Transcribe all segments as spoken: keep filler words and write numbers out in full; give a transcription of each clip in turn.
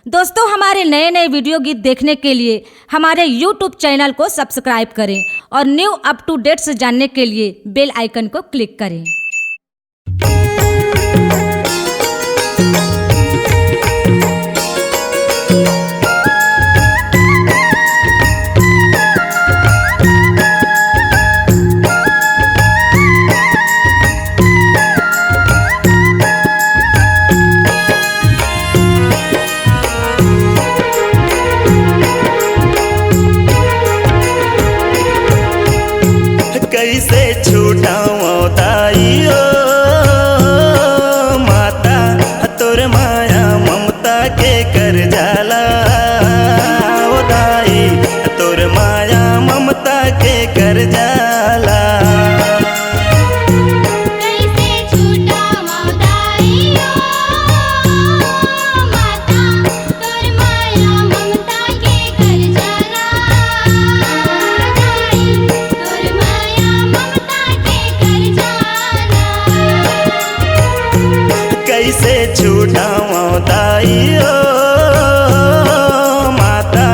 दोस्तों, हमारे नए नए वीडियो गीत देखने के लिए हमारे YouTube चैनल को सब्सक्राइब करें और न्यू अप टू डेट्स जानने के लिए बेल आइकन को क्लिक करें। कैसे छुटावं दाई ओ माता, तोर माया ममता के कर्जा ला। ओ दाई, तोर माया ममता के कर्जा ला। कैसे छुटावं दाई ओ माता, तोर माया ममता के कर्जा ला। दाई, तोर माया ममता के कर्जा ला। कैसे छुटावं दाई ओ माता,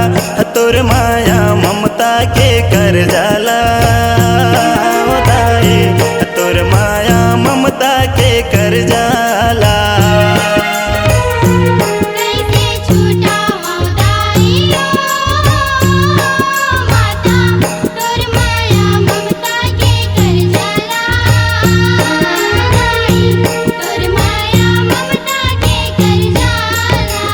तोर माया ममता के कर्जा ला। ओ दाई, तोर माया ममता के कर्जा ला। कैसे छुटावं दाई ओ माता, तोर माया ममता के कर्जा ला। दाई, तोर माया ममता के कर्जा ला।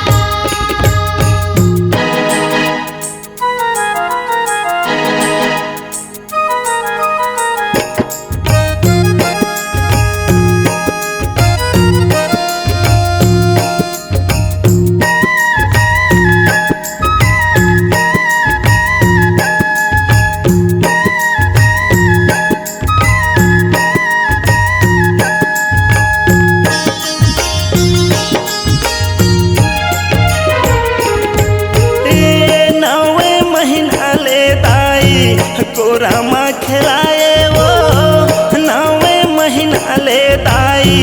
ए नवे महीना ले दाई कोरा म खेलाए ओ, नवे महीना ले दाई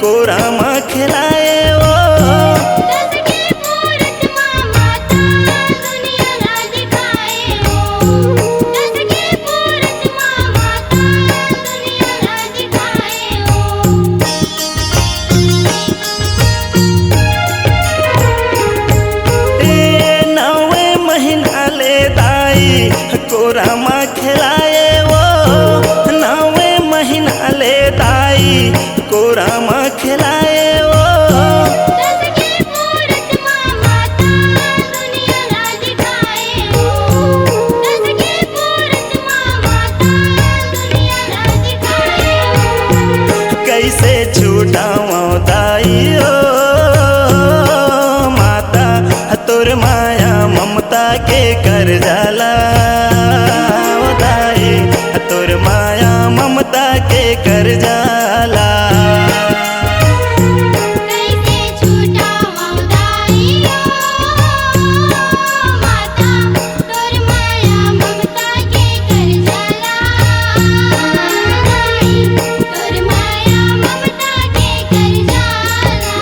कोरा म खेलाए ओ। दस के मूरत मा माता दुनिया ला दिखाए ओ, दस के मूरत मा माता दुनिया ला दिखाए ओ। ए नवे महीना ले दाई कोरा म खेलाए ओ, नवे महीना ले दाई कोरा म खेलाए ओ। दस के मूरत मा माता दुनिया ला दिखाए ओ, दस के मूरत मा माता दुनिया ला दिखाए ओ। कैसे छुटावं दाई ओ माता, तोर माया ममता के कर्जा ला। ओ दाई, तोर माया ममता के कर्जा ला। कैसे छुटावं दाई ओ माता, तोर माया ममता के कर्जा ला। दाई, तोर माया ममता के कर्जा ला।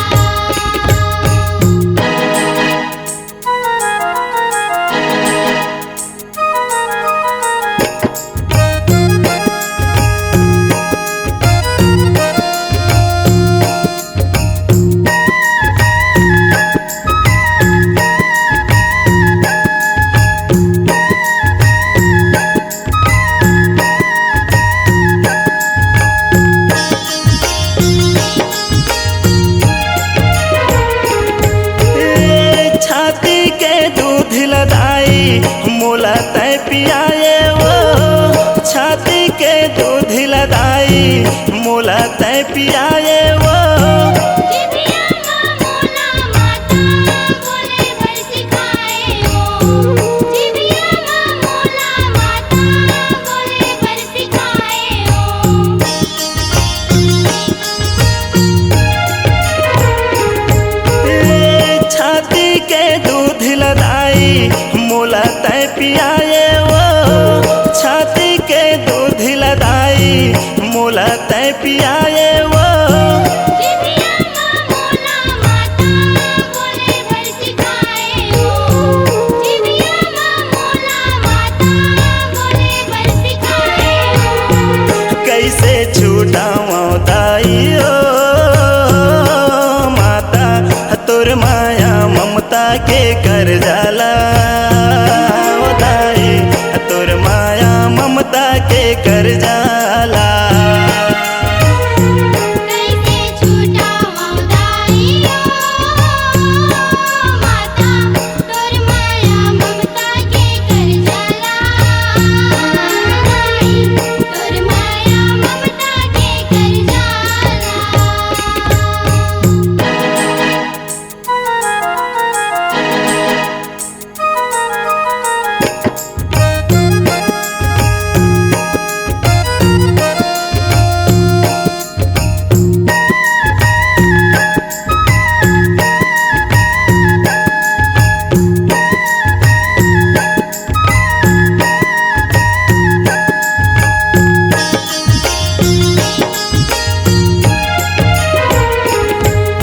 ए, छाती के दूध ला दाई, मोला तैं पियाए ओ। छाती के दूध ला दाई, मोला तैं पियाए ओ। जिभिया मा मोला माता बोले बर सिखाए ओ। जिभिया मा मोला माता बोले बर सिखाए ओ। ए, छाती के दूध ला दाई, मोला तैं पियाए ओ। छाती के दूध ला दाई, मोला तैं पियाए ओ। जिभिया मा मोला माता बोले बर सिखाए ममता के कर्जा ला, ओ दाई, तोर माया ममता के कर्जा ला। कइसे छुटावंव दाई ओ माता, तोर माया ममता के कर्जा ला, दाई, तोर माया ममता के कर्जा ला।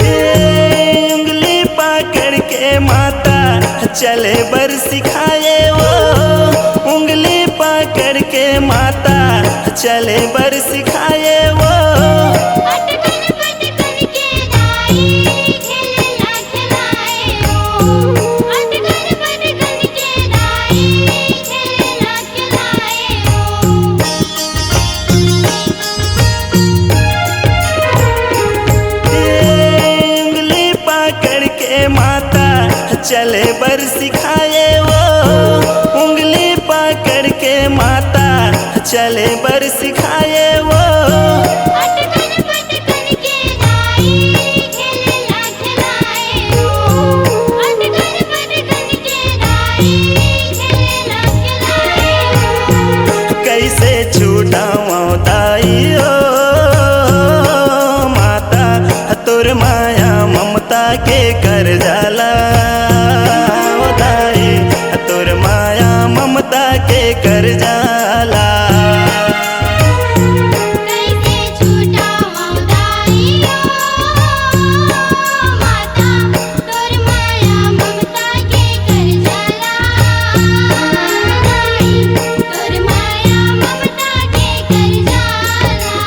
ए, उंगली पकड़ के माता चले बर सिखाए वो, उंगली पकड़ के माता चले बर सिखाए वो। अटकन पटकन के दाई खेलना खिलाए वो, अटकन पटकन के दाई खेलना खिलाए वो। ए, उंगली पकड़ के माता चले बर सिखाए वो, उंगली पकड़ के माता चले बर सिखाए वो। अटकन पटकन के दाई खेलना खिलाए वो, अटकन पटकन के दाई खेलना खिलाए वो। कइसे छुटावंव दाई ओ माता, तोर माया ममता के कर्जा ला, ओ दाई, तोर माया ममता के कर्जा ला। कइसे छुटावंव दाई ओ माता, तोर माया ममता के कर्जा ला, दाई, तोर माया ममता के कर्जा ला।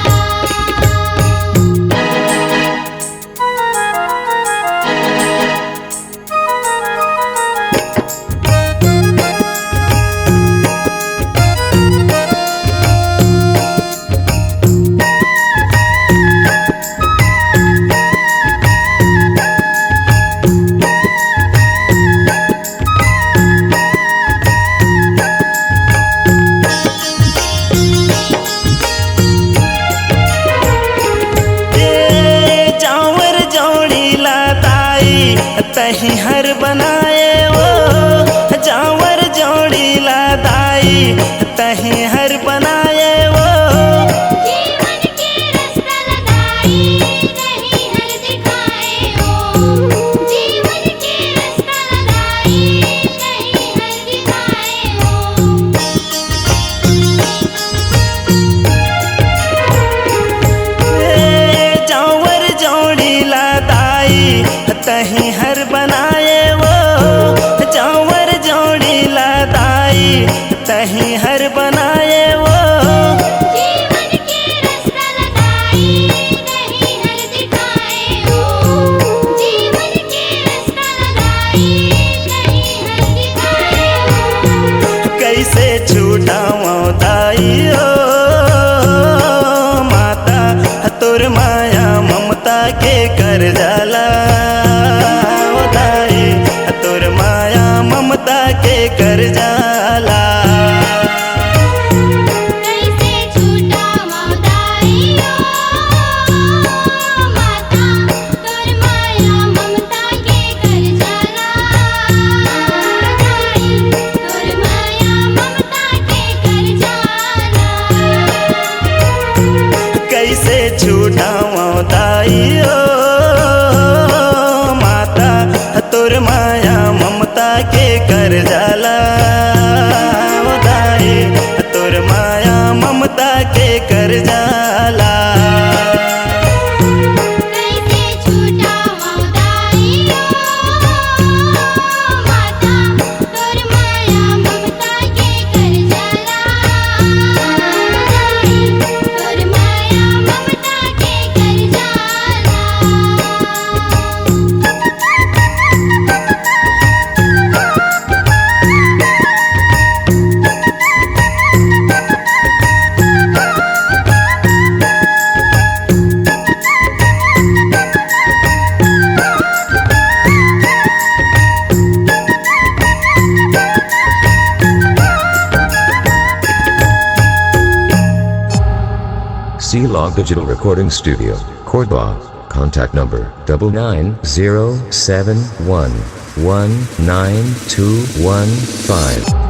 ए, जांवर जौड़ी ला दाई, तहीं हर बनाए वो, जांवर जौड़ी ला दाई, तहीं हर बनाए वो। जीवन के रस्ता ला दाई, तहीं हर दिखाए वो, जीवन के रस्ता ला दाई, तहीं हर दिखाए वो। ए, जांवर जौड़ी ला दाई, तहीं हर बनाए वो, जांवर जौड़ी ला दाई, तहीं हर बनाए वो। जीवन के रस्ता ला दाई, तहीं हर दिखाए वो, जीवन के रस्ता ला दाई, तहीं हर दिखाए वो। कइसे छुटावंव दाई ओ माता, तोर माया ममता के कर्जा ला, ओ दाई, तोर माया ममता के कर्जा ला। कइसे छुटावंव दाई ओ माता, तोर माया ममता के कर्जा ला, दाई, तोर माया ममता के कर्जा ला। कइसे छुटावंव दाई ओ माता, तोर माया ममता के कर्जा ला, ओ दाई, तोर माया ममता के कर्जा ला। कइसे छुटावंव दाई ओ माता, तोर माया ममता के कर्जा ला, दाई, तोर माया ममता के कर्जा ला। C Log Digital Recording Studio, Cordoba. Contact number double nine zero seven one one nine two one five.